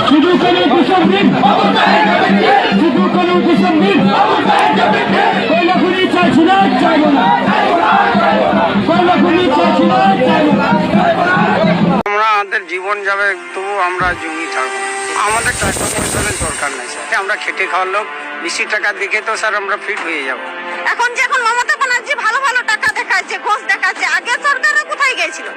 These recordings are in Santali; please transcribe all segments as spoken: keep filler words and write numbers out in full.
শুধু কোনো কিশোর দিন, শুধু কোনো কিশোর দিন, কয়লা খনি চাইছি না, চাইব না, কয়লা খনি চাইছি না, চাইব না। আমরা আমাদের জীবন যাবে, তবু আমরা জমি থাকবো। আমাদের টাকা পয়সার দরকার নেই স্যার, আমরা খেটে খাওয়ার লোক। বেশি টাকা দেখে তো স্যার আমরা ফিট হয়ে যাব। এখন যে এখন মমতা ব্যানার্জি ভালো ভালো টাকা দেখাচ্ছে, ঘোষ দেখাচ্ছে, আগে সরকাররা কোথায় গেছিল?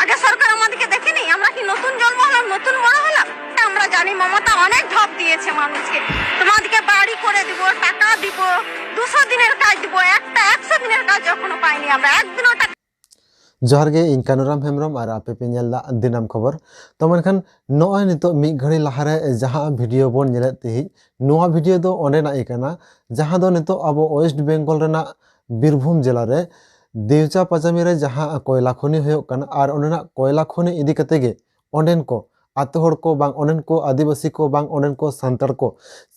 আগে সরকার আমাদেরকে দেখেনি? আমরা কি নতুন জন্ম হলাম, নতুন বড় হলাম? আমরা জানি মমতা অনেক ঢপ দিয়েছে মানুষকে, তোমাদেরকে বাড়ি করে দিব, টাকা দিব, দুশো দিনের কাজ দিব, একটা একশো দিনের কাজ এখনো পাইনি আমরা, একদিনও টাকা। ᱡᱚᱦᱟᱨ ᱜᱮ, ᱤᱧ ᱠᱟᱱᱩᱨᱟᱢ ᱦᱮᱢᱵᱨᱚᱢ ᱟᱨ ᱟᱯᱮ ᱯᱮ ᱧᱮᱞ ᱫᱟ ᱫᱤᱱᱟᱢ ᱠᱷᱚᱵᱚᱨ᱾ ᱛᱚ ᱢᱮᱱᱠᱷᱟᱱ ᱱᱚᱜᱼᱚᱭ ᱱᱤᱛᱚᱜ ᱢᱤᱫ ᱜᱷᱟᱹᱲᱤ ᱞᱟᱦᱟᱨᱮ ᱡᱟᱦᱟᱸ ᱵᱷᱤᱰᱤᱭᱳ ᱵᱚᱱ ᱧᱮᱞᱮᱫ ᱛᱟᱦᱮᱸᱫ, ᱱᱚᱣᱟ ᱵᱷᱤᱰᱤᱭᱳ ᱫᱚ ᱚᱸᱰᱮᱱᱟᱜ ᱜᱮ ᱠᱟᱱᱟ, ᱡᱟᱦᱟᱸ ᱫᱚ ᱱᱤᱛᱚᱜ ᱟᱵᱚ ᱳᱭᱮᱥᱴ ᱵᱮᱝᱜᱚᱞ ᱨᱮᱱᱟᱜ ᱵᱤᱨᱵᱷᱩᱢ ᱡᱮᱞᱟ ᱨᱮ ᱫᱮᱣᱪᱟ ᱯᱟᱪᱟᱢᱤ ᱨᱮ ᱡᱟᱦᱟᱸ ᱠᱚᱭᱞᱟ ᱠᱷᱚᱱᱤ ᱦᱩᱭᱩᱜ ᱠᱟᱱᱟ, ᱟᱨ ᱚᱸᱰᱮᱱᱟᱜ ᱠᱚᱭᱞᱟ ᱠᱷᱚᱱᱤ ᱤᱫᱤ ᱠᱟᱛᱮ ᱜᱮ ᱚᱸᱰᱮᱱ ᱠᱚ ᱟᱛᱳ ᱦᱚᱲ ᱠᱚ ᱵᱟᱝ ᱚᱸᱰᱮᱱ ᱠᱚ ᱟᱹᱫᱤᱵᱟᱹᱥᱤ ᱠᱚ ᱵᱟᱝ ᱚᱸᱰᱮᱱ ᱠᱚ ᱥᱟᱱᱛᱟᱲ ᱠᱚ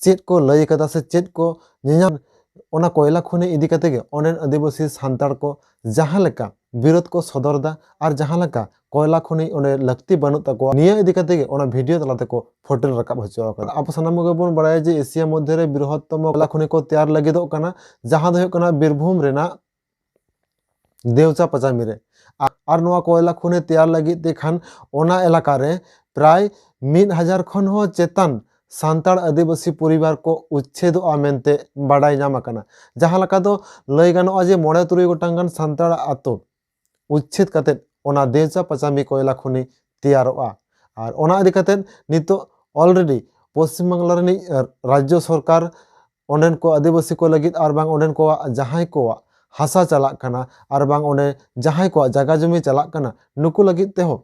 ᱪᱮᱫ ᱠᱚ ᱞᱟᱹᱭ ᱠᱟᱫᱟ ᱥᱮ ᱪᱮᱫ ᱠᱚ ᱧᱮᱧᱟᱢ, ᱚᱱᱟ ᱠᱚᱭᱞᱟ ᱠᱷᱚᱱᱤ ᱤᱫᱤ ᱠᱟᱛᱮ ᱜᱮ ᱚᱸᱰᱮᱱ ᱟᱹᱫᱤᱵᱟᱹᱥᱤ ᱥᱟᱱᱛᱟᱲ ᱠᱚ ᱡᱟᱦᱟᱸ ᱞᱮᱠᱟ ᱵᱤᱨᱳᱫ ᱠᱚ ᱥᱚᱫᱚᱨ ᱫᱟ ᱟᱨ ᱡᱟᱦᱟᱸ ᱞᱮᱠᱟ ᱠᱚᱭᱞᱟ ᱠᱷᱚᱱᱤ ᱚᱸᱰᱮ ᱞᱟᱹᱠᱛᱤ ᱵᱟᱹᱱᱩᱜ ᱛᱟᱠᱚᱣᱟ, ᱱᱤᱭᱟᱹ ᱤᱫᱤ ᱠᱟᱛᱮ ᱜᱮ ᱚᱱᱟ ᱵᱷᱤᱰᱤᱭᱳ ᱛᱟᱞᱟ ᱛᱮᱠᱚ ᱯᱷᱩᱴᱮᱞ ᱨᱟᱠᱟᱵ ᱦᱚᱪᱚ ᱟᱠᱟᱫᱟ᱾ ᱟᱵᱚ ᱥᱟᱱᱟᱢ ᱠᱚᱜᱮ ᱵᱚᱱ ᱵᱟᱲᱟᱭᱟ ᱡᱮ ᱮᱥᱤᱭᱟ ᱢᱚᱫᱽᱫᱷᱮ ᱨᱮ ᱵᱨᱤᱦᱚᱛᱛᱚᱢᱚ ᱠᱚᱭᱞᱟ ᱠᱷᱚᱱᱤ ᱠᱚ ᱛᱮᱭᱟᱨ ᱞᱟᱹᱜᱤᱫᱚᱜ ᱠᱟᱱᱟ, ᱡᱟᱦᱟᱸ ᱫᱚ ᱦᱩᱭᱩᱜ ᱠᱟᱱᱟ ᱵᱤᱨᱵᱷᱩᱢ ᱨᱮᱱᱟᱜ ᱫᱮᱣᱪᱟ ᱯᱟᱪᱟᱢᱤ ᱨᱮ᱾ ᱟᱨ, ᱟᱨ ᱱᱚᱣᱟ ᱠᱚᱭᱞᱟ ᱠᱷᱚᱱᱤ ᱛᱮᱭᱟᱨ ᱞᱟᱹᱜᱤᱫ ᱛᱮ ᱠᱷᱟᱱ ᱚᱱᱟ ᱮᱞᱟᱠᱟ ᱨᱮ ᱯᱨᱟᱭ ᱢᱤᱫ ᱦᱟᱡᱟᱨ ᱠᱷᱚᱱ ᱦᱚᱸ ᱪᱮᱛᱟᱱ ᱥᱟᱱᱛᱟᱲ ᱟᱹᱫᱤᱵᱟᱹᱥᱤ ᱯᱚᱨᱤᱵᱟᱨ ᱠᱚ ᱩᱪᱪᱷᱮᱫᱚᱜᱼᱟ ᱢᱮᱱᱛᱮ ᱵᱟᱰᱟᱭ ᱧᱟᱢ ᱟᱠᱟᱱᱟ᱾ ᱡᱟᱦᱟᱸ ᱞᱮᱠᱟ ᱫᱚ ᱞᱟᱹᱭ ᱜᱟᱱᱚᱜᱼᱟ ᱡᱮ ᱢᱚᱬᱮ ᱛᱩᱨᱩᱭ ᱜᱚᱴᱟᱝ ᱜᱟᱱ ᱥᱟᱱᱛᱟᱲ ᱟᱛᱳ ᱩᱪᱪᱷᱮᱫ ᱠᱟᱛᱮᱫ ᱚᱱᱟ ᱫᱮᱣᱪᱟ ᱯᱟᱪᱟᱢᱤ ᱠᱚᱭᱞᱟ ᱠᱷᱚᱱᱤ ᱛᱮᱭᱟᱨᱚᱜᱼᱟ᱾ ᱟᱨ ᱚᱱᱟ ᱤᱫᱤ ᱠᱟᱛᱮᱫ ᱱᱤᱛᱚᱜ already ᱯᱚᱥᱪᱤᱢ ᱵᱟᱝᱞᱟ ᱨᱤᱱᱤᱡ, ᱟᱨ, ᱨᱟᱡᱽᱡᱚ ᱥᱚᱨᱠᱟᱨ ᱚᱸᱰᱮᱱ ᱠᱚ ᱟᱹᱫᱤᱵᱟᱹᱥᱤ ᱠᱚ ᱞᱟᱹᱜᱤᱫ ᱟᱨ ᱵᱟᱝ ᱚᱸᱰᱮᱱ ᱠᱚᱣᱟᱜ ᱡᱟᱦᱟᱸᱭ ᱠᱚᱣᱟᱜ ᱦᱟᱥᱟ ᱪᱟᱞᱟᱜ ᱠᱟᱱᱟ ᱟᱨ ᱵᱟᱝ ᱚᱸᱰᱮ ᱡᱟᱦᱟᱸᱭ ᱠᱚᱣᱟᱜ ᱡᱟᱭᱜᱟ ᱡᱚᱢᱤ ᱪᱟᱞᱟᱜ ᱠᱟᱱᱟ, ᱱᱩᱠᱩ ᱞᱟᱹᱜᱤᱫ ᱛᱮᱦᱚᱸ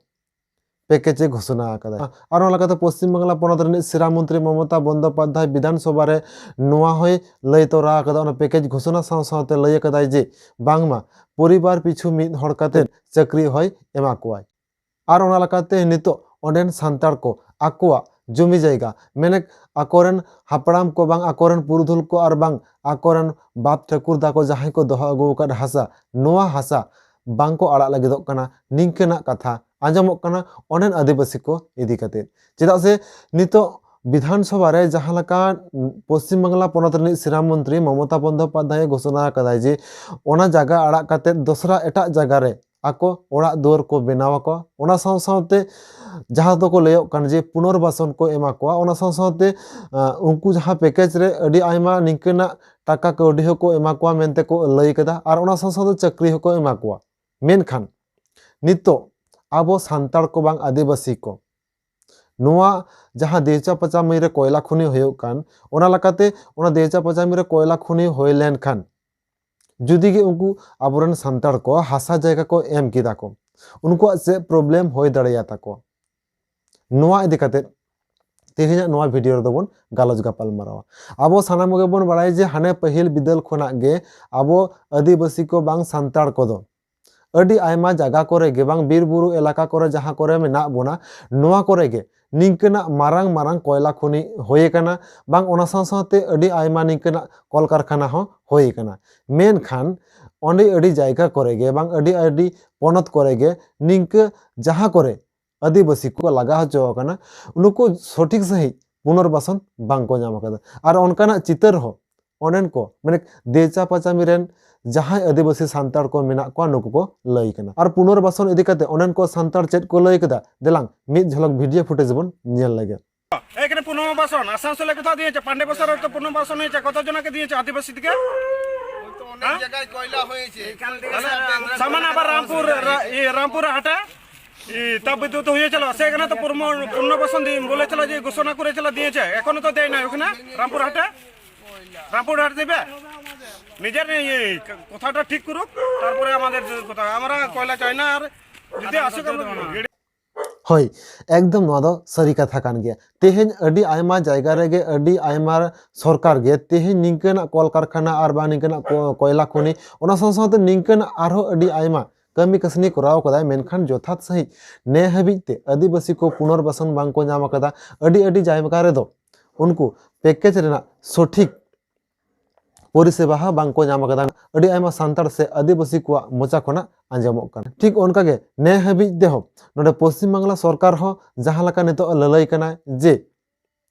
ᱯᱮᱠᱮᱡᱽ ᱮ ᱜᱷᱳᱥᱚᱱᱟ ᱟᱠᱟᱫᱟ᱾ ᱟᱨ ᱚᱱᱟ ᱞᱮᱠᱟᱛᱮ ᱯᱚᱥᱪᱤᱢ ᱵᱟᱝᱞᱟ ᱯᱚᱱᱚᱛ ᱨᱤᱱᱤᱡ ᱥᱤᱨᱟ ᱢᱚᱱᱛᱨᱤ ᱢᱚᱢᱚᱛᱟ ᱵᱚᱱᱫᱳᱯᱟᱫᱽᱫᱷᱟᱭ ᱵᱤᱫᱷᱟᱱ ᱥᱚᱵᱷᱟ ᱨᱮ ᱱᱚᱣᱟ ᱦᱚᱸᱭ ᱞᱟᱹᱭ ᱛᱚᱨᱟ ᱟᱠᱟᱫᱟ᱾ ᱚᱱᱟ ᱯᱮᱠᱮᱡᱽ ᱜᱷᱳᱥᱚᱱᱟ ᱥᱟᱶ ᱥᱟᱶᱛᱮ ᱞᱟᱹᱭ ᱟᱠᱟᱫᱟᱭ ᱡᱮ ᱵᱟᱝᱢᱟ ᱯᱚᱨᱤᱵᱟᱨ ᱯᱤᱪᱷᱩ ᱢᱤᱫ ᱦᱚᱲ ᱠᱟᱛᱮ ᱪᱟᱹᱠᱨᱤ ᱦᱚᱸᱭ ᱮᱢᱟ ᱠᱚᱣᱟᱭ᱾ ᱟᱨ ᱚᱱᱟ ᱞᱮᱠᱟᱛᱮ ᱱᱤᱛᱚᱜ ᱚᱸᱰᱮᱱ ᱥᱟᱱᱛᱟᱲ ᱠᱚ ᱟᱠᱚᱣᱟᱜ ᱡᱚᱢᱤ ᱡᱟᱭᱜᱟ, ᱢᱮᱱᱮᱠ ᱟᱠᱚᱨᱮᱱ ᱦᱟᱯᱲᱟᱢ ᱠᱚ ᱵᱟᱝ ᱟᱠᱚᱨᱮᱱ ᱯᱩᱨᱩᱫᱷᱩᱞ ᱠᱚ ᱟᱨ ᱵᱟᱝ ᱟᱠᱚᱨᱮᱱ ᱵᱟᱯ ᱴᱷᱟᱹᱠᱩᱨ ᱛᱟᱠᱚ ᱡᱟᱦᱟᱸᱭ ᱠᱚ ᱫᱚᱦᱚ ᱟᱹᱜᱩ ᱟᱠᱟᱫ ᱦᱟᱥᱟ, ᱱᱚᱣᱟ ᱦᱟᱥᱟ ᱵᱟᱝ ᱠᱚ ᱟᱲᱟᱜ ᱞᱟᱹᱜᱤᱫᱚᱜ ᱠᱟᱱᱟ, ᱱᱤᱝᱠᱟᱹᱱᱟᱜ ᱠᱟᱛᱷᱟ ᱟᱸᱡᱚᱢᱚᱜ ᱠᱟᱱᱟ ᱚᱸᱰᱮᱱ ᱟᱹᱫᱤᱵᱟᱹᱥᱤ ᱠᱚ ᱤᱫᱤ ᱠᱟᱛᱮ᱾ ᱪᱮᱫᱟᱜ ᱥᱮ ᱱᱤᱛᱚᱜ ᱵᱤᱫᱷᱟᱱ ᱥᱚᱵᱷᱟ ᱨᱮ ᱡᱟᱦᱟᱸ ᱞᱮᱠᱟ ᱯᱚᱥᱪᱤᱢ ᱵᱟᱝᱞᱟ ᱯᱚᱱᱚᱛ ᱨᱤᱱᱤᱡ ᱥᱤᱨᱟᱢ ᱢᱚᱱᱛᱨᱤ ᱢᱚᱢᱚᱛᱟ ᱵᱚᱱᱫᱳᱯᱟᱫᱽᱫᱷᱟᱭ ᱜᱷᱳᱥᱚᱱᱟ ᱟᱠᱟᱫᱟᱭ ᱡᱮ ᱚᱱᱟ ᱡᱟᱭᱜᱟ ᱟᱲᱟᱜ ᱠᱟᱛᱮ ᱫᱚᱥᱨᱟ ᱮᱴᱟᱜ ᱡᱟᱭᱜᱟ ᱨᱮ ᱟᱠᱚ ᱚᱲᱟᱜ ᱫᱩᱣᱟᱹᱨ ᱠᱚ ᱵᱮᱱᱟᱣ ᱟᱠᱚ, ᱚᱱᱟ ᱥᱟᱶ ᱥᱟᱶᱛᱮ ᱡᱟᱦᱟᱸ ᱫᱚᱠᱚ ᱞᱟᱹᱭᱚᱜ ᱠᱟᱱ ᱡᱮ ᱯᱩᱱᱚᱨᱵᱟᱥᱚᱱ ᱠᱚ ᱮᱢᱟ ᱠᱚᱣᱟ, ᱚᱱᱟ ᱥᱟᱶ ᱥᱟᱶᱛᱮ ᱟᱸ, ᱩᱱᱠᱩ ᱡᱟᱦᱟᱸ ᱯᱮᱠᱮᱡᱽ ᱨᱮ ᱟᱹᱰᱤ ᱟᱭᱢᱟ ᱱᱤᱝᱠᱟᱹᱱᱟᱜ ᱴᱟᱠᱟ ᱠᱟᱹᱣᱰᱤ ᱦᱚᱸᱠᱚ ᱮᱢᱟ ᱠᱚᱣᱟ ᱢᱮᱱᱛᱮ ᱠᱚ ᱞᱟᱹᱭ ᱠᱟᱫᱟ, ᱟᱨ ᱚᱱᱟ ᱥᱟᱶ ᱥᱟᱶᱛᱮ ᱪᱟᱹᱠᱨᱤ ᱦᱚᱸᱠᱚ ᱮᱢᱟ ᱠᱚᱣᱟ᱾ ᱢᱮᱱᱠᱷᱟᱱ ᱱᱤᱛᱚᱜ ᱟᱵᱚ ᱥᱟᱱᱛᱟᱲ ᱠᱚ ᱵᱟᱝ ᱟᱹᱫᱤᱵᱟᱹᱥᱤ ᱠᱚ ᱱᱚᱣᱟ ᱡᱟᱦᱟᱸ ᱫᱮᱣᱪᱟ ᱯᱟᱪᱟᱢᱤ ᱨᱮ ᱠᱚᱭᱞᱟ ᱠᱷᱚᱱᱤ ᱦᱩᱭᱩᱜ ᱠᱟᱱ, ᱚᱱᱟ ᱞᱮᱠᱟᱛᱮ ᱚᱱᱟ ᱫᱮᱣᱪᱟ ᱯᱟᱪᱟᱢᱤ ᱨᱮ ᱠᱚᱭᱞᱟ ᱠᱷᱚᱱᱤ ᱦᱩᱭ ᱞᱮᱱᱠᱷᱟᱱ ᱡᱩᱫᱤ ᱜᱮ ᱩᱱᱠᱩ ᱟᱵᱚᱨᱮᱱ ᱥᱟᱱᱛᱟᱲ ᱠᱚ ᱦᱟᱥᱟ ᱡᱟᱭᱜᱟ ᱠᱚ ᱮᱢ ᱠᱮᱫᱟ ᱠᱚ, ᱩᱱᱠᱩᱣᱟᱜ ᱪᱮᱫ ᱯᱨᱚᱵᱞᱮᱢ ᱦᱩᱭ ᱫᱟᱲᱮᱭᱟᱛᱟ ᱠᱚᱣᱟ? ᱱᱚᱣᱟ ᱤᱫᱤ ᱠᱟᱛᱮ ᱛᱮᱦᱮᱧᱟᱜ ᱱᱚᱣᱟ ᱵᱷᱤᱰᱤᱭᱳ ᱨᱮᱫᱚ ᱵᱚᱱ ᱜᱟᱞᱚᱪ ᱜᱟᱯᱟᱞ ᱢᱟᱨᱟᱣᱟ᱾ ᱟᱵᱚ ᱥᱟᱱᱟᱢ ᱠᱚᱜᱮ ᱵᱚᱱ ᱵᱟᱲᱟᱭᱟ ᱡᱮ ᱦᱟᱱᱮ ᱯᱟᱹᱦᱤᱞ ᱵᱤᱫᱟᱹᱞ ᱠᱷᱚᱱᱟᱜ ᱜᱮ ᱟᱵᱚ ᱟᱹᱫᱤᱵᱟᱹᱥᱤ ᱠᱚ ᱵᱟᱝ ᱥᱟᱱᱛᱟᱲ ᱠᱚᱫᱚ ᱟᱹᱰᱤ ᱟᱭᱢᱟ ᱡᱟᱭᱜᱟ ᱠᱚᱨᱮ ᱜᱮ ᱵᱟᱝ ᱵᱤᱨ ᱵᱩᱨᱩ ᱮᱞᱟᱠᱟ ᱠᱚᱨᱮ ᱡᱟᱦᱟᱸ ᱠᱚᱨᱮ ᱢᱮᱱᱟᱜ ᱵᱚᱱᱟ, ᱱᱚᱣᱟ ᱠᱚᱨᱮ ᱜᱮ ᱱᱤᱝᱠᱟᱹᱱᱟᱜ ᱢᱟᱨᱟᱝ ᱢᱟᱨᱟᱝ ᱠᱚᱭᱞᱟ ᱠᱷᱚᱱᱤ ᱦᱩᱭ ᱟᱠᱟᱱᱟ, ᱵᱟᱝ ᱚᱱᱟ ᱥᱟᱶ ᱥᱟᱶᱛᱮ ᱟᱹᱰᱤ ᱟᱭᱢᱟ ᱱᱤᱝᱠᱟᱹᱱᱟᱜ ᱠᱚᱞᱠᱟᱨᱠᱷᱟᱱᱟ ᱦᱚᱸ ᱦᱩᱭ ᱟᱠᱟᱱᱟ᱾ ᱢᱮᱱᱠᱷᱟᱱ ᱚᱸᱰᱮ ᱟᱹᱰᱤ ᱡᱟᱭᱜᱟ ᱠᱚᱨᱮ ᱜᱮ ᱵᱟᱝ ᱟᱹᱰᱤ ᱟᱹᱰᱤ ᱯᱚᱱᱚᱛ ᱠᱚᱨᱮ ᱜᱮ ᱱᱤᱝᱠᱟᱹ ᱡᱟᱦᱟᱸ ᱠᱚᱨᱮ ᱟᱹᱫᱤᱵᱟᱹᱥᱤ ᱠᱚ ᱞᱟᱜᱟ ᱦᱚᱪᱚ ᱟᱠᱟᱱᱟ, ᱱᱩᱠᱩ ᱥᱚᱴᱷᱤᱠ ᱥᱟᱺᱦᱤᱡ ᱯᱩᱱᱚᱨᱵᱟᱥᱚᱱ ᱵᱟᱝ ᱠᱚ ᱧᱟᱢ ᱟᱠᱟᱫᱟ᱾ ᱟᱨ ᱚᱱᱠᱟᱱᱟᱜ ᱪᱤᱛᱟᱹᱨ ᱦᱚᱸ ᱚᱸᱰᱮᱱ ᱠᱚ, ᱢᱟᱱᱮ ᱫᱮᱣᱪᱟ ᱯᱟᱪᱟᱢᱤ ᱨᱮᱱ ᱡᱟᱦᱟᱸᱭ ᱟᱹᱫᱤᱵᱟᱹᱥᱤ ᱥᱟᱱᱛᱟᱲ ᱠᱚ ᱢᱮᱱᱟᱜ ᱠᱚᱣᱟ, ᱱᱩᱠᱩ ᱠᱚ ᱞᱟᱹᱭ ᱠᱟᱱᱟ᱾ ᱟᱨ ᱯᱩᱱᱚᱨᱵᱟᱥᱚᱱ ᱤᱫᱤ ᱠᱟᱛᱮ ᱚᱸᱰᱮᱱ ᱠᱚ ᱥᱟᱱᱛᱟᱲ ᱪᱮᱫ ᱠᱚ ᱞᱟᱹᱭ ᱠᱟᱫᱟ, ᱫᱮᱞᱟᱝ ᱢᱤᱫ ᱡᱷᱚᱞᱚᱠ ᱵᱷᱤᱰᱤᱭᱳ ᱯᱷᱩᱴᱮᱡᱽ ᱵᱚᱱ ᱧᱮᱞ ᱞᱮᱜᱮ᱾ এখানে পুনর্বাসন, আসানসোলে কোথাও দিয়েছে? পাণ্ডে বসার তো পুনর্বাসন হয়েছে। কতজনকে দিয়েছে? আদিবাসী দিকে? ওই তো অনেক হ্যাঁ? জায়গায় কয়লা হয়েছে। এখান থেকে স্যার, আমরা সামান আবার রামপুর, রা-, এই রামপুর হাটে এই তাপবিদ্যুৎ হয়েছিল, সেখানে তো পুনর্ম-, পুনর্বাসন দিয়ে বলেছিল যে ঘোষণা করেছিল, দিয়েছে, এখনো তো দেয় নাই ওখানে রামপুর হাটে। রামপুর হাট দেবে, নিজের এই কথাটা ঠিক করুক, তারপরে আমাদের কথা। আমরা কয়লা চাই না, আর যদি আসুক আমরা ᱦᱳᱭ, ᱮᱠᱫᱚᱢ ᱱᱚᱣᱟ ᱫᱚ ᱥᱟᱹᱨᱤ ᱠᱟᱛᱷᱟ ᱠᱟᱱ ᱜᱮᱭᱟ᱾ ᱛᱮᱦᱮᱧ ᱟᱹᱰᱤ ᱟᱭᱢᱟ ᱡᱟᱭᱜᱟ ᱨᱮᱜᱮ ᱟᱹᱰᱤ ᱟᱭᱢᱟ ᱥᱚᱨᱠᱟᱨ ᱜᱮ ᱛᱮᱦᱮᱧ ᱱᱤᱝᱠᱟᱹᱱᱟᱜ ᱠᱚᱞᱠᱟᱨᱠᱷᱟᱱᱟ ᱟᱨ ᱵᱟᱝ ᱱᱤᱝᱠᱟᱹᱱᱟᱜ ᱠᱚ-, ᱠᱚᱭᱞᱟ ᱠᱷᱚᱱᱤ, ᱚᱱᱟ ᱥᱟᱶ ᱥᱟᱶᱛᱮ ᱱᱤᱝᱠᱟᱹᱱᱟᱜ ᱟᱨᱦᱚᱸ ᱟᱹᱰᱤ ᱟᱭᱢᱟ ᱠᱟᱹᱢᱤ ᱠᱟᱹᱥᱱᱤ ᱠᱚᱨᱟᱣ ᱠᱟᱫᱟᱭ, ᱢᱮᱱᱠᱷᱟᱱ ᱡᱚᱛᱷᱟᱛ ᱥᱟᱺᱦᱤᱡ ᱱᱮ ᱦᱟᱹᱵᱤᱡ ᱛᱮ ᱟᱹᱫᱤᱵᱟᱹᱥᱤ ᱠᱚ ᱯᱩᱱᱚᱨᱵᱟᱥᱚᱱ ᱵᱟᱝ ᱠᱚ ᱧᱟᱢ ᱟᱠᱟᱫᱟ᱾ ᱟᱹᱰᱤ ᱟᱹᱰᱤ ᱡᱟᱭᱜᱟ ᱨᱮᱫᱚ ᱩᱱᱠᱩ ᱯᱮᱠᱮᱡᱽ ᱨᱮᱱᱟᱜ ᱥᱚᱴᱷᱤᱠ ᱯᱚᱨᱤᱥᱮᱵᱟ ᱦᱚᱸ ᱵᱟᱝ ᱠᱚ ᱧᱟᱢ ᱟᱠᱟᱫᱟ᱾ ᱟᱹᱰᱤ ᱟᱭᱢᱟ ᱥᱟᱱᱛᱟᱲ ᱥᱮ ᱟᱹᱫᱤᱵᱟᱹᱥᱤ ᱠᱚᱣᱟᱜ ᱢᱚᱪᱟ ᱠᱷᱚᱱᱟᱜ ᱟᱸᱡᱚᱢᱚᱜ ᱠᱟᱱᱟ᱾ ᱴᱷᱤᱠ ᱚᱱᱠᱟ ᱜᱮ ᱱᱮ ᱦᱟᱹᱵᱤᱡ ᱛᱮᱦᱚᱸ ᱱᱚᱰᱮ ᱯᱚᱥᱪᱤᱢ ᱵᱟᱝᱞᱟ ᱥᱚᱨᱠᱟᱨ ᱦᱚᱸ ᱡᱟᱦᱟᱸ ᱞᱮᱠᱟ ᱱᱤᱛᱚᱜ ᱞᱟᱹᱞᱟᱹᱭ ᱠᱟᱱᱟᱭ ᱡᱮ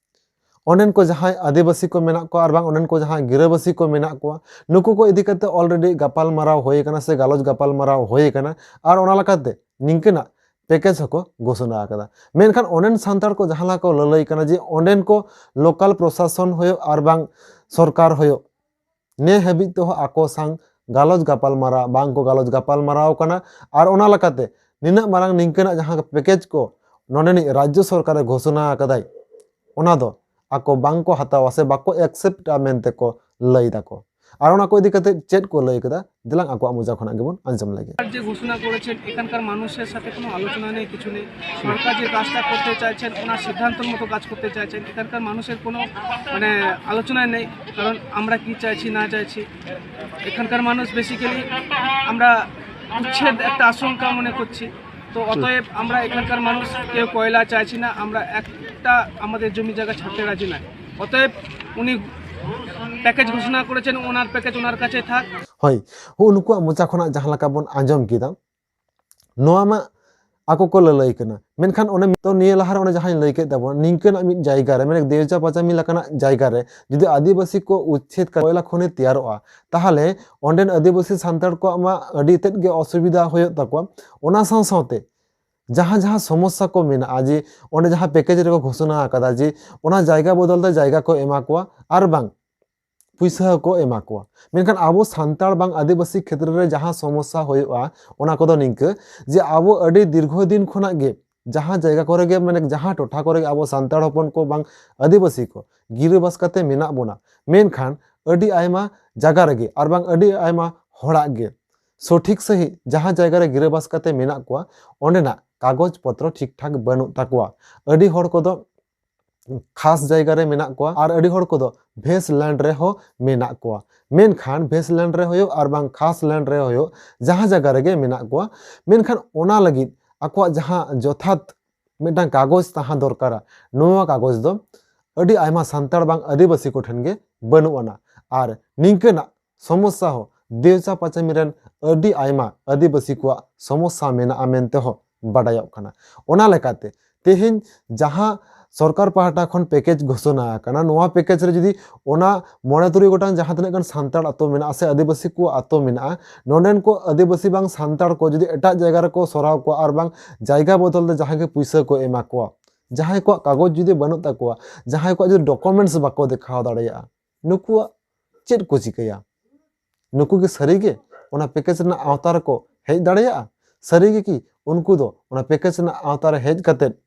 ᱚᱸᱰᱮᱱ ᱠᱚ ᱡᱟᱦᱟᱸᱭ ᱟᱹᱫᱤᱵᱟᱹᱥᱤ ᱠᱚ ᱢᱮᱱᱟᱜ ᱠᱚᱣᱟ ᱟᱨ ᱵᱟᱝ ᱚᱸᱰᱮᱱ ᱠᱚ ᱡᱟᱦᱟᱸᱭ ᱜᱤᱨᱟᱹᱵᱟᱹᱥᱤ ᱠᱚ ᱢᱮᱱᱟᱜ ᱠᱚᱣᱟ, ᱱᱩᱠᱩ ᱠᱚ ᱤᱫᱤ ᱠᱟᱛᱮ already ᱜᱟᱯᱟᱞ ᱢᱟᱨᱟᱣ ᱦᱩᱭ ᱟᱠᱟᱱᱟ ᱥᱮ ᱜᱟᱞᱚᱪ ᱜᱟᱯᱟᱞ ᱢᱟᱨᱟᱣ ᱦᱩᱭ ᱟᱠᱟᱱᱟ᱾ ᱟᱨ ᱚᱱᱟ ᱞᱮᱠᱟᱛᱮ ᱱᱤᱝᱠᱟᱹᱱᱟᱜ ᱯᱮᱠᱮᱡᱽ ᱦᱚᱸᱠᱚ ᱜᱷᱳᱥᱚᱱᱟ ᱟᱠᱟᱫᱟ᱾ ᱢᱮᱱᱠᱷᱟᱱ ᱚᱸᱰᱮᱱ ᱥᱟᱱᱛᱟᱲ ᱠᱚ ᱡᱟᱦᱟᱸ ᱞᱮᱠᱟ ᱠᱚ ᱞᱟᱹᱞᱟᱹᱭ ᱠᱟᱱᱟ ᱡᱮ ᱚᱸᱰᱮᱱ ᱠᱚ ᱞᱳᱠᱟᱞ ᱯᱨᱚᱥᱟᱥᱚᱱ ᱦᱩᱭᱩᱜ ᱟᱨ ᱵᱟᱝ ᱥᱚᱨᱠᱟᱨ ᱦᱩᱭᱩᱜ, ᱱᱮ ᱦᱟᱹᱵᱤᱡ ᱛᱮᱦᱚᱸ ᱟᱠᱚ ᱥᱟᱝ ᱜᱟᱞᱚᱪ ᱜᱟᱯᱟᱞ ᱢᱟᱨᱟᱣ ᱵᱟᱝ ᱠᱚ ᱜᱟᱞᱚᱪ ᱜᱟᱯᱟᱞ ᱢᱟᱨᱟᱣ ᱠᱟᱱᱟ᱾ ᱟᱨ ᱚᱱᱟ ᱞᱮᱠᱟᱛᱮ ᱱᱤᱱᱟᱹᱜ ᱢᱟᱨᱟᱝ ᱱᱤᱝᱠᱟᱹᱱᱟᱜ ᱡᱟᱦᱟᱸ ᱯᱮᱠᱮᱡᱽ ᱠᱚ ᱱᱚᱰᱮᱱᱤᱡ ᱨᱟᱡᱽᱡᱚ ᱥᱚᱨᱠᱟᱨᱮ ᱜᱷᱳᱥᱚᱱᱟ ᱟᱠᱟᱫᱟᱭ, ᱚᱱᱟ ᱫᱚ ᱟᱠᱚ ᱵᱟᱝ ᱠᱚ ᱦᱟᱛᱟᱣᱟ ᱥᱮ ᱵᱟᱠᱚ accept-ᱟ ᱢᱮᱱᱛᱮ ᱠᱚ ᱞᱟᱹᱭ ᱫᱟᱠᱚ᱾ ᱟᱨ ᱚᱱᱟ ᱠᱚ ᱤᱫᱤ ᱠᱟᱛᱮ ᱪᱮᱫ ᱠᱚ ᱞᱟᱹᱭ ᱠᱮᱫᱟ, ᱫᱮᱞᱟᱝ ᱟᱠᱚᱣᱟᱜ ᱢᱚᱪᱟ ᱠᱷᱚᱱᱟᱜ ᱜᱮᱵᱚᱱ ᱟᱸᱡᱚᱢ ᱞᱮᱜᱮ᱾ যে ঘোষণা করেছেন, এখানকার মানুষের সাথে কোনো আলোচনা নেই, কিছু নেই। সরকার যে কাজটা করতে চাইছেন, ওনার সিদ্ধান্তর মতো কাজ করতে চাইছেন। এখানকার মানুষের কোনো মানে আলোচনা নেই, কারণ আমরা কি চাইছি না চাইছি। এখানকার মানুষ বেসিক্যালি আমরা উচ্ছেদ একটা আশঙ্কা মনে করছি। তো অতএব আমরা এখানকার মানুষ কেউ কয়লা চাইছি না, আমরা একটা আমাদের জমি জায়গা ছাড়তে রাজি নয়। অতএব উনি প্যাকেজ ঘোষণা করেছেন, ওনার প্যাকেজ ওনার কাছে থাক। ᱦᱳᱭ, ᱦᱩᱜᱼᱩ ᱱᱩᱠᱩᱣᱟᱜ ᱢᱚᱪᱟ ᱠᱷᱚᱱᱟᱜ ᱡᱟᱦᱟᱸ ᱞᱮᱠᱟ ᱵᱚᱱ ᱟᱸᱡᱚᱢ ᱠᱮᱫᱟ, ᱱᱚᱣᱟ ᱢᱟ ᱟᱠᱚ ᱠᱚ ᱞᱟᱹᱞᱟᱹᱭ ᱠᱟᱱᱟ᱾ ᱢᱮᱱᱠᱷᱟᱱ ᱚᱱᱮ ᱛᱚ ᱱᱤᱭᱟᱹ ᱞᱟᱦᱟᱨᱮ ᱚᱱᱮ ᱡᱟᱦᱟᱸᱧ ᱞᱟᱹᱭ ᱠᱮᱫ ᱛᱟᱵᱚᱱ, ᱱᱤᱝᱠᱟᱹᱱᱟᱜ ᱢᱤᱫ ᱡᱟᱭᱜᱟ ᱨᱮ, ᱢᱟᱱᱮ ᱫᱮᱣᱡᱟ ᱯᱟᱪᱟᱢᱤ ᱞᱮᱠᱟᱱᱟᱜ ᱡᱟᱭᱜᱟ ᱨᱮ ᱡᱩᱫᱤ ᱟᱹᱫᱤᱵᱟᱹᱥᱤ ᱠᱚ ᱩᱪᱪᱷᱮᱫ ᱠᱟᱛᱮ ᱠᱚᱭᱞᱟ ᱠᱷᱚᱱᱤ ᱛᱮᱭᱟᱨᱚᱜᱼᱟ, ᱛᱟᱦᱚᱞᱮ ᱚᱸᱰᱮᱱ ᱟᱹᱫᱤᱵᱟᱹᱥᱤ ᱥᱟᱱᱛᱟᱲ ᱠᱚᱣᱟᱜ ᱢᱟ ᱟᱹᱰᱤ ᱛᱮᱫ ᱜᱮ ᱚᱥᱩᱵᱤᱫᱷᱟ ᱦᱩᱭᱩᱜ ᱛᱟᱠᱚᱣᱟ᱾ ᱚᱱᱟ ᱥᱟᱶ ᱥᱟᱶᱛᱮ ᱡᱟᱦᱟᱸ ᱡᱟᱦᱟᱸ ᱥᱚᱢᱚᱥᱥᱟ ᱠᱚ ᱢᱮᱱᱟᱜᱼᱟ, ᱡᱮ ᱚᱸᱰᱮ ᱡᱟᱦᱟᱸ ᱯᱮᱠᱮᱡᱽ ᱨᱮᱠᱚ ᱜᱷᱳᱥᱚᱱᱟ ᱟᱠᱟᱫᱟ ᱡᱮ ᱚᱱᱟ ᱡᱟᱭᱜᱟ ᱵᱚᱫᱚᱞ ᱛᱮ ᱡᱟᱭᱜᱟ ᱠᱚ ᱮᱢᱟ ᱠᱚᱣᱟ ᱟᱨ ᱵᱟᱝ ᱯᱩᱭᱥᱟᱹ ᱦᱚᱸᱠᱚ ᱮᱢᱟ ᱠᱚᱣᱟ, ᱢᱮᱱᱠᱷᱟᱱ ᱟᱵᱚ ᱥᱟᱱᱛᱟᱲ ᱵᱟᱝ ᱟᱹᱫᱤᱵᱟᱹᱥᱤ ᱠᱷᱮᱛᱨᱮ ᱨᱮ ᱡᱟᱦᱟᱸ ᱥᱚᱢᱚᱥᱥᱟ ᱦᱩᱭᱩᱜᱼᱟ, ᱚᱱᱟ ᱠᱚᱫᱚ ᱱᱤᱝᱠᱟᱹ ᱡᱮ ᱟᱵᱚ ᱟᱹᱰᱤ ᱫᱤᱨᱜᱷᱚ ᱫᱤᱱ ᱠᱷᱚᱱᱟᱜ ᱜᱮ ᱡᱟᱦᱟᱸ ᱡᱟᱭᱜᱟ ᱠᱚᱨᱮ ᱜᱮ, ᱢᱟᱱᱮ ᱡᱟᱦᱟᱸ ᱴᱚᱴᱷᱟ ᱠᱚᱨᱮ ᱜᱮ ᱟᱵᱚ ᱥᱟᱱᱛᱟᱲ ᱦᱚᱯᱚᱱ ᱠᱚ ᱵᱟᱝ ᱟᱹᱫᱤᱵᱟᱹᱥᱤ ᱠᱚ ᱜᱤᱨᱟᱹᱵᱟᱥ ᱠᱟᱛᱮ ᱢᱮᱱᱟᱜ ᱵᱚᱱᱟ, ᱢᱮᱱᱠᱷᱟᱱ ᱟᱹᱰᱤ ᱟᱭᱢᱟ ᱡᱟᱭᱜᱟ ᱨᱮᱜᱮ ᱟᱨ ᱵᱟᱝ ᱟᱹᱰᱤ ᱟᱭᱢᱟ ᱦᱚᱲᱟᱜ ᱜᱮ ᱥᱚᱴᱷᱤᱠ ᱥᱟᱺᱦᱤᱡ ᱡᱟᱦᱟᱸ ᱡᱟᱭᱜᱟ ᱨᱮ ᱜᱤᱨᱟᱹᱵᱟᱥ ᱠᱟᱛᱮ ᱢᱮᱱᱟᱜ ᱠᱚᱣᱟ, ᱚᱸᱰᱮᱱᱟᱜ ᱠᱟᱜᱚᱡᱽ ᱯᱚᱛᱨᱚ ᱴᱷᱤᱠ ᱴᱷᱟᱠ ᱵᱟᱹᱱᱩᱜ ᱛᱟᱠᱚᱣᱟ᱾ ᱟᱹᱰᱤ ᱦᱚᱲ ᱠᱚᱫᱚ ᱠᱷᱟᱥ ᱡᱟᱭᱜᱟ ᱨᱮ ᱢᱮᱱᱟᱜ ᱠᱚᱣᱟ, ᱟᱨ ᱟᱹᱰᱤ ᱦᱚᱲ ᱠᱚᱫᱚ ᱵᱷᱮᱥ ᱞᱮᱱᱰ ᱨᱮᱦᱚᱸ ᱢᱮᱱᱟᱜ ᱠᱚᱣᱟ᱾ ᱢᱮᱱᱠᱷᱟᱱ ᱵᱷᱮᱥ ᱞᱮᱱᱰ ᱨᱮ ᱦᱩᱭᱩᱜ ᱟᱨ ᱵᱟᱝ ᱠᱷᱟᱥ ᱞᱮᱱᱰ ᱨᱮ ᱦᱩᱭᱩᱜ, ᱡᱟᱦᱟᱸ ᱡᱟᱭᱜᱟ ᱨᱮᱜᱮ ᱢᱮᱱᱟᱜ ᱠᱚᱣᱟ, ᱢᱮᱱᱠᱷᱟᱱ ᱚᱱᱟ ᱞᱟᱹᱜᱤᱫ ᱟᱠᱚᱣᱟᱜ ᱡᱟᱦᱟᱸ ᱡᱚᱛᱷᱟᱛ ᱢᱤᱫᱴᱟᱝ ᱠᱟᱜᱚᱡᱽ ᱛᱟᱦᱮᱸ ᱫᱚᱨᱠᱟᱨᱟ, ᱱᱚᱣᱟ ᱠᱟᱜᱚᱡᱽ ᱫᱚ ᱟᱹᱰᱤ ᱟᱭᱢᱟ ᱥᱟᱱᱛᱟᱲ ᱵᱟᱝ ᱟᱹᱫᱤᱵᱟᱹᱥᱤ ᱠᱚᱴᱷᱮᱱ ᱜᱮ ᱵᱟᱹᱱᱩᱜ ᱟᱱᱟ᱾ ᱟᱨ ᱱᱤᱝᱠᱟᱹᱱᱟᱜ ᱥᱚᱢᱚᱥᱥᱟ ᱦᱚᱸ ᱫᱮᱣᱪᱟ ᱯᱟᱪᱟᱢᱤ ᱨᱮᱱ ᱟᱹᱰᱤ ᱟᱭᱢᱟ ᱟᱹᱫᱤᱵᱟᱹᱥᱤ ᱠᱚᱣᱟᱜ ᱥᱚᱢᱚᱥᱥᱟ ᱢᱮᱱᱟᱜᱼᱟ ᱢᱮᱱᱛᱮ ᱦᱚᱸ ᱵᱟᱰᱟᱭᱚᱜ ᱠᱟᱱᱟ᱾ ᱚᱱᱟ ᱞᱮᱠᱟᱛᱮ ᱛᱮᱦᱮᱧ ᱡᱟᱦᱟᱸ ᱥᱚᱨᱠᱟᱨ ᱯᱟᱦᱴᱟ ᱠᱷᱚᱱ ᱯᱮᱠᱮᱡᱽ ᱜᱷᱳᱥᱚᱱᱟ ᱟᱠᱟᱱᱟ, ᱱᱚᱣᱟ ᱯᱮᱠᱮᱡᱽ ᱨᱮ ᱡᱩᱫᱤ ᱚᱱᱟ ᱢᱚᱬᱮ ᱛᱩᱨᱩᱭ ᱜᱚᱴᱟᱝ ᱡᱟᱦᱟᱸ ᱛᱤᱱᱟᱹᱜ ᱜᱟᱱ ᱥᱟᱱᱛᱟᱲ ᱟᱛᱳ ᱢᱮᱱᱟᱜᱼᱟ ᱥᱮ ᱟᱹᱫᱤᱵᱟᱹᱥᱤ ᱠᱚᱣᱟᱜ ᱟᱛᱳ ᱢᱮᱱᱟᱜᱼᱟ, ᱱᱚᱰᱮᱱ ᱠᱚ ᱟᱹᱫᱤᱵᱟᱹᱥᱤ ᱵᱟᱝ ᱥᱟᱱᱛᱟᱲ ᱠᱚ ᱡᱩᱫᱤ ᱮᱴᱟᱜ ᱡᱟᱭᱜᱟ ᱨᱮᱠᱚ ᱥᱚᱨᱟᱣ ᱠᱚᱣᱟ ᱟᱨ ᱵᱟᱝ ᱡᱟᱭᱜᱟ ᱵᱚᱫᱚᱞ ᱛᱮ ᱡᱟᱦᱟᱸᱭ ᱜᱮ ᱯᱩᱭᱥᱟᱹ ᱠᱚ ᱮᱢᱟ ᱠᱚᱣᱟ, ᱡᱟᱦᱟᱸᱭ ᱠᱚᱣᱟᱜ ᱠᱟᱜᱚᱡᱽ ᱡᱩᱫᱤ ᱵᱟᱹᱱᱩᱜ ᱛᱟᱠᱚᱣᱟ, ᱡᱟᱦᱟᱸᱭ ᱠᱚᱣᱟᱜ ᱡᱩᱫᱤ ᱰᱚᱠᱩᱢᱮᱱᱴᱥ ᱵᱟᱠᱚ ᱫᱮᱠᱷᱟᱣ ᱫᱟᱲᱮᱭᱟᱜᱼᱟ, ᱱᱩᱠᱩᱣᱟᱜ ᱪᱮᱫ ᱠᱚ ᱪᱤᱠᱟᱹᱭᱟ? ᱱᱩᱠᱩ ᱜᱮ ᱥᱟᱹᱨᱤ ᱜᱮ ᱚᱱᱟ ᱯᱮᱠᱮᱡᱽ ᱨᱮᱱᱟᱜ ᱟᱣᱛᱟ ᱨᱮᱠᱚ ᱦᱮᱡ ᱫᱟᱲᱮᱭᱟᱜᱼᱟ? ᱥᱟᱹᱨᱤ ᱜᱮ ᱠᱤ ᱩᱱᱠᱩ ᱫᱚ ᱚᱱᱟ ᱯᱮᱠᱮᱡᱽ ᱨᱮᱱᱟᱜ ᱟᱣᱛᱟ ᱨᱮ ᱦᱮᱡ ᱠᱟᱛᱮᱫ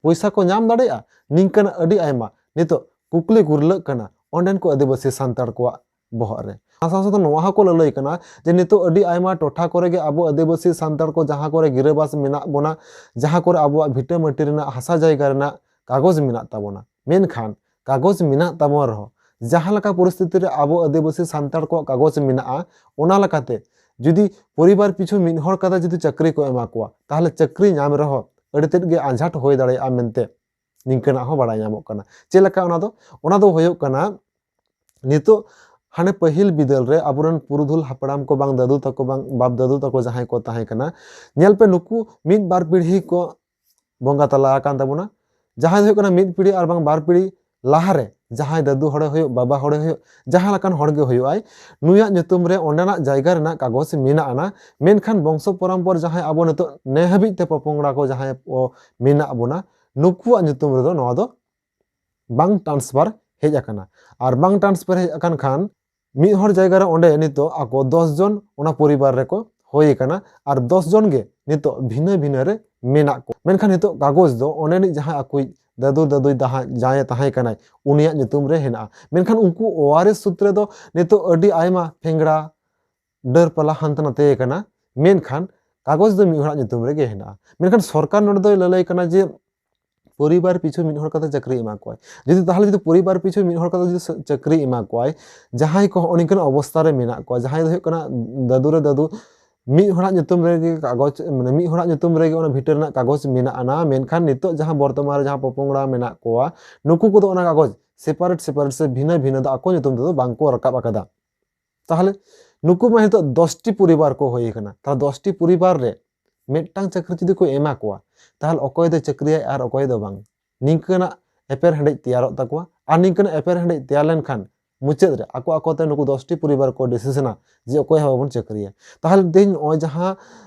ᱯᱚᱭᱥᱟ ᱠᱚ ᱧᱟᱢ ᱫᱟᱲᱮᱭᱟᱜᱼᱟ? ᱱᱤᱝᱠᱟᱹᱱᱟᱜ ᱟᱹᱰᱤ ᱟᱭᱢᱟ ᱱᱤᱛᱚᱜ ᱠᱩᱠᱞᱤ ᱜᱩᱨᱞᱟᱹᱜ ᱠᱟᱱᱟ ᱚᱸᱰᱮᱱ ᱠᱚ ᱟᱹᱫᱤᱵᱟᱹᱥᱤ ᱥᱟᱱᱛᱟᱲ ᱠᱚᱣᱟᱜ ᱵᱚᱦᱚᱜ ᱨᱮ᱾ ᱚᱱᱟ ᱥᱟᱶ ᱥᱟᱶᱛᱮ ᱱᱚᱣᱟ ᱦᱚᱸᱠᱚ ᱞᱟᱹᱞᱟᱹᱭ ᱠᱟᱱᱟ ᱡᱮ ᱱᱤᱛᱚᱜ ᱟᱹᱰᱤ ᱟᱭᱢᱟ ᱴᱚᱴᱷᱟ ᱠᱚᱨᱮ ᱜᱮ ᱟᱵᱚ ᱟᱹᱫᱤᱵᱟᱹᱥᱤ ᱥᱟᱱᱛᱟᱲ ᱠᱚ ᱡᱟᱦᱟᱸ ᱠᱚᱨᱮ ᱜᱤᱨᱟᱹᱵᱟᱥ ᱢᱮᱱᱟᱜ ᱵᱚᱱᱟ, ᱡᱟᱦᱟᱸ ᱠᱚᱨᱮ ᱟᱵᱚᱣᱟᱜ ᱵᱷᱤᱴᱟᱹ ᱢᱟᱹᱴᱤ ᱨᱮᱱᱟᱜ ᱦᱟᱥᱟ ᱡᱟᱭᱜᱟ ᱨᱮᱱᱟᱜ ᱠᱟᱜᱚᱡᱽ ᱢᱮᱱᱟᱜ ᱛᱟᱵᱚᱱᱟ, ᱢᱮᱱᱠᱷᱟᱱ ᱠᱟᱜᱚᱡᱽ ᱢᱮᱱᱟᱜ ᱛᱟᱵᱚᱱ ᱨᱮᱦᱚᱸ ᱡᱟᱦᱟᱸ ᱞᱮᱠᱟ ᱯᱚᱨᱤᱥᱛᱷᱤᱛᱤ ᱨᱮ ᱟᱵᱚ ᱟᱹᱫᱤᱵᱟᱹᱥᱤ ᱥᱟᱱᱛᱟᱲ ᱠᱚᱣᱟᱜ ᱠᱟᱜᱚᱡᱽ ᱢᱮᱱᱟᱜᱼᱟ, ᱚᱱᱟ ᱞᱮᱠᱟᱛᱮ ᱡᱩᱫᱤ ᱯᱚᱨᱤᱵᱟᱨ ᱯᱤᱪᱷᱩ ᱢᱤᱫ ᱦᱚᱲ ᱠᱟᱛᱮ ᱡᱩᱫᱤ ᱪᱟᱹᱠᱨᱤ ᱠᱚ ᱮᱢᱟ ᱠᱚᱣᱟ, ᱛᱟᱦᱚᱞᱮ ᱪᱟᱹᱠᱨᱤ ᱧᱟᱢ ᱨᱮᱦᱚᱸ ᱟᱹᱰᱤ ᱛᱮᱫ ᱜᱮ ᱟᱸᱡᱷᱟᱴ ᱦᱩᱭ ᱫᱟᱲᱮᱭᱟᱜᱼᱟ ᱢᱮᱱᱛᱮ ᱱᱤᱝᱠᱟᱹᱱᱟᱜ ᱦᱚᱸ ᱵᱟᱲᱟᱭ ᱧᱟᱢᱚᱜ ᱠᱟᱱᱟ᱾ ᱪᱮᱫ ᱞᱮᱠᱟ ᱚᱱᱟ ᱫᱚ? ᱚᱱᱟ ᱫᱚ ᱦᱩᱭᱩᱜ ᱠᱟᱱᱟ, ᱱᱤᱛᱚᱜ ᱦᱟᱱᱮ ᱯᱟᱹᱦᱤᱞ ᱵᱤᱫᱟᱹᱞ ᱨᱮ ᱟᱵᱚᱨᱮᱱ ᱯᱩᱨᱩᱫᱷᱩᱞ ᱦᱟᱯᱲᱟᱢ ᱠᱚ ᱵᱟᱝ ᱫᱟᱫᱩ ᱛᱟᱠᱚ ᱵᱟᱝ ᱵᱟᱯ ᱫᱟᱫᱩ ᱛᱟᱠᱚ ᱡᱟᱦᱟᱸᱭ ᱠᱚ ᱛᱟᱦᱮᱸ ᱠᱟᱱᱟ, ᱧᱮᱞ ᱯᱮ, ᱱᱩᱠᱩ ᱢᱤᱫ ᱵᱟᱨ ᱯᱤᱲᱦᱤ ᱠᱚ ᱵᱚᱸᱜᱟ ᱛᱟᱞᱟ ᱟᱠᱟᱱ ᱛᱟᱵᱚᱱᱟ᱾ ᱡᱟᱦᱟᱸᱭ ᱫᱚ ᱦᱩᱭᱩᱜ ᱠᱟᱱᱟ ᱢᱤᱫ ᱯᱤᱲᱦᱤ ᱟᱨ ᱵᱟᱝ ᱵᱟᱨ ᱯᱤᱲᱦᱤ ᱞᱟᱦᱟᱨᱮ ᱡᱟᱦᱟᱸᱭ ᱫᱟᱫᱩ ᱦᱚᱲᱮ ᱦᱩᱭᱩᱜ, ᱵᱟᱵᱟ ᱦᱚᱲᱮ ᱦᱩᱭᱩᱜ, ᱡᱟᱦᱟᱸ ᱞᱮᱠᱟᱱ ᱦᱚᱲ ᱜᱮ ᱦᱩᱭᱩᱜ ᱟᱭ, ᱱᱩᱭᱟᱜ ᱧᱩᱛᱩᱢ ᱨᱮ ᱚᱸᱰᱮᱱᱟᱜ ᱡᱟᱭᱜᱟ ᱨᱮᱱᱟᱜ ᱠᱟᱜᱚᱡᱽ ᱢᱮᱱᱟᱜ ᱟᱱᱟ᱾ ᱢᱮᱱᱠᱷᱟᱱ ᱵᱚᱝᱥᱚ ᱯᱚᱨᱚᱢᱯᱚᱨ ᱡᱟᱦᱟᱸᱭ ᱟᱵᱚ ᱱᱤᱛᱚᱜ ᱱᱮ ᱦᱟᱹᱵᱤᱡ ᱛᱮ ᱯᱚᱯᱚᱝᱲᱟ ᱠᱚ ᱡᱟᱦᱟᱸᱭ ᱠᱚ ᱢᱮᱱᱟᱜ ᱵᱚᱱᱟ, ᱱᱩᱠᱩᱣᱟᱜ ᱧᱩᱛᱩᱢ ᱨᱮᱫᱚ ᱱᱚᱣᱟ ᱫᱚ ᱵᱟᱝ ᱴᱨᱟᱱᱥᱯᱷᱟᱨ ᱦᱮᱡ ᱟᱠᱟᱱᱟ᱾ ᱟᱨ ᱵᱟᱝ ᱴᱨᱟᱱᱥᱯᱷᱟᱨ ᱦᱮᱡ ᱟᱠᱟᱱ ᱠᱷᱟᱱ ᱢᱤᱫ ᱦᱚᱲ ᱡᱟᱭᱜᱟ ᱨᱮ ᱚᱸᱰᱮ ᱱᱤᱛᱚᱜ ᱟᱠᱚ ᱫᱚᱥ ᱡᱚᱱ ᱚᱱᱟ ᱯᱚᱨᱤᱵᱟᱨ ᱨᱮᱠᱚ ᱦᱩᱭ ᱟᱠᱟᱱᱟ, ᱟᱨ ᱫᱚᱥ ᱡᱚᱱ ᱜᱮ ᱱᱤᱛᱚᱜ ᱵᱷᱤᱱᱟᱹ ᱵᱷᱤᱱᱟᱹ ᱨᱮ ᱢᱮᱱᱟᱜ ᱠᱚᱣᱟ᱾ ᱢᱮᱱᱠᱷᱟᱱ ᱱᱤᱛᱚᱜ ᱠᱟᱜᱚᱡᱽ ᱫᱚ ᱚᱸᱰᱮᱱᱤᱡ ᱡᱟᱦᱟᱸᱭ ᱟᱠᱚᱭᱤᱡ ᱫᱟᱫᱩ ᱫᱟᱫᱩᱭ ᱛᱟᱦᱮᱸ, ᱡᱟᱦᱟᱸᱭ ᱛᱟᱦᱮᱸ ᱠᱟᱱᱟᱭ, ᱩᱱᱤᱭᱟᱜ ᱧᱩᱛᱩᱢ ᱨᱮ ᱦᱮᱱᱟᱜᱼᱟ᱾ ᱢᱮᱱᱠᱷᱟᱱ ᱩᱱᱠᱩ ᱳᱣᱟᱨᱤᱥ ᱥᱩᱛᱨᱮ ᱫᱚ ᱱᱤᱛᱚᱜ ᱟᱹᱰᱤ ᱟᱭᱢᱟ ᱯᱷᱮᱝᱲᱟ ᱰᱟᱹᱨ ᱯᱟᱞᱟ ᱦᱟᱱᱛᱮ ᱱᱟᱛᱮ ᱟᱠᱟᱱᱟ, ᱢᱮᱱᱠᱷᱟᱱ ᱠᱟᱜᱚᱡᱽ ᱫᱚ ᱢᱤᱫ ᱦᱚᱲᱟᱜ ᱧᱩᱛᱩᱢ ᱨᱮᱜᱮ ᱦᱮᱱᱟᱜᱼᱟ᱾ ᱢᱮᱱᱠᱷᱟᱱ ᱥᱚᱨᱠᱟᱨ ᱱᱚᱰᱮ ᱫᱚᱭ ᱞᱟᱹᱞᱟᱹᱭ ᱠᱟᱱᱟ ᱡᱮ ᱯᱚᱨᱤᱵᱟᱨ ᱯᱤᱪᱷᱩ ᱢᱤᱫ ᱦᱚᱲ ᱠᱟᱛᱮ ᱪᱟᱹᱠᱨᱤ ᱮᱢᱟ ᱠᱚᱣᱟᱭ᱾ ᱡᱩᱫᱤ ᱛᱟᱦᱚᱞᱮ ᱡᱩᱫᱤ ᱯᱚᱨᱤᱵᱟᱨ ᱯᱤᱪᱷᱩ ᱢᱤᱫ ᱦᱚᱲ ᱠᱟᱛᱮ ᱡᱩᱫᱤ ᱥᱟ- ᱪᱟᱹᱠᱨᱤ ᱮᱢᱟ ᱠᱚᱣᱟᱭ, ᱡᱟᱦᱟᱸᱭ ᱠᱚ ᱦᱚᱸᱜᱼᱚ ᱱᱤᱝᱠᱟᱹᱱ ᱚᱵᱚᱥᱛᱟ ᱨᱮ ᱢᱮᱱᱟᱜ ᱠᱚᱣᱟ, ᱡᱟᱦᱟᱸᱭ ᱫᱚ ᱦᱩᱭᱩᱜ ᱠᱟᱱᱟ ᱫᱟᱫᱩ ᱨᱮ ᱫᱟᱫᱩ, ᱢᱤᱫ ᱦᱚᱲᱟᱜ ᱧᱩᱛᱩᱢ ᱨᱮᱜᱮ ᱠᱟᱜᱚᱡᱽ, ᱢᱟᱱᱮ ᱢᱤᱫ ᱦᱚᱲᱟᱜ ᱧᱩᱛᱩᱢ ᱨᱮᱜᱮ ᱚᱱᱟ ᱵᱷᱤᱴᱟᱹ ᱨᱮᱱᱟᱜ ᱠᱟᱜᱚᱡᱽ ᱢᱮᱱᱟᱜ ᱟᱱᱟ, ᱢᱮᱱᱠᱷᱟᱱ ᱱᱤᱛᱚᱜ ᱡᱟᱦᱟᱸ ᱵᱚᱨᱛᱚᱢᱟᱱ ᱨᱮ ᱡᱟᱦᱟᱸ ᱯᱚᱯᱚᱝᱲᱟ ᱢᱮᱱᱟᱜ ᱠᱚᱣᱟ, ᱱᱩᱠᱩ ᱠᱚᱫᱚ ᱚᱱᱟ ᱠᱟᱜᱚᱡᱽ ᱥᱮᱯᱟᱨᱮᱴ ᱥᱮᱯᱟᱨᱮᱴ ᱥᱮ ᱵᱷᱤᱱᱟᱹ ᱵᱷᱤᱱᱟᱹ ᱫᱚ ᱟᱠᱚ ᱧᱩᱛᱩᱢ ᱛᱮᱫᱚ ᱵᱟᱝ ᱠᱚ ᱨᱟᱠᱟᱵ ᱟᱠᱟᱫᱟ᱾ ᱛᱟᱦᱚᱞᱮ ᱱᱩᱠᱩ ᱢᱟ ᱱᱤᱛᱚᱜ ᱫᱚᱥᱴᱤ ᱯᱚᱨᱤᱵᱟᱨ ᱠᱚ ᱦᱩᱭ ᱟᱠᱟᱱᱟ᱾ ᱛᱟᱦᱚᱞᱮ ᱫᱚᱥᱴᱤ ᱯᱚᱨᱤᱵᱟᱨ ᱨᱮ ᱢᱤᱫᱴᱟᱝ ᱪᱟᱹᱠᱨᱤ ᱡᱩᱫᱤ ᱠᱚ ᱮᱢᱟ ᱠᱚᱣᱟ, ᱛᱟᱦᱚᱞᱮ ᱚᱠᱚᱭ ᱫᱚ ᱪᱟᱹᱠᱨᱤᱭᱟᱭ ᱟᱨ ᱚᱠᱚᱭ ᱫᱚ ᱵᱟᱝ? ᱱᱤᱝᱠᱟᱹᱱᱟᱜ ᱮᱯᱮᱨ ᱦᱮᱸᱰᱮᱡ ᱛᱮᱭᱟᱨᱚᱜ ᱛᱟᱠᱚᱣᱟ᱾ ᱟᱨ ᱱᱤᱝᱠᱟᱹᱱᱟᱜ ᱮᱯᱮᱨ ᱦᱮᱸᱰᱮᱡ ᱛᱮᱭᱟᱨ ᱞᱮᱱᱠᱷᱟᱱ ᱢᱩᱪᱟᱹᱫ ᱨᱮ ᱟᱠᱚ ᱟᱠᱚᱛᱮ ᱱᱩᱠᱩ ᱫᱚᱥᱴᱤ ᱯᱚᱨᱤᱵᱟᱨ ᱠᱚ ᱰᱤᱥᱤᱥᱚᱱᱟ ᱡᱮ ᱚᱠᱚᱭ ᱦᱚᱸ ᱵᱟᱵᱚᱱ ᱪᱟᱹᱠᱨᱤᱭᱟ᱾ ᱛᱟᱦᱚᱞᱮ ᱛᱮᱦᱮᱧ ᱱᱚᱜᱼᱚᱭ ᱡᱟᱦᱟᱸ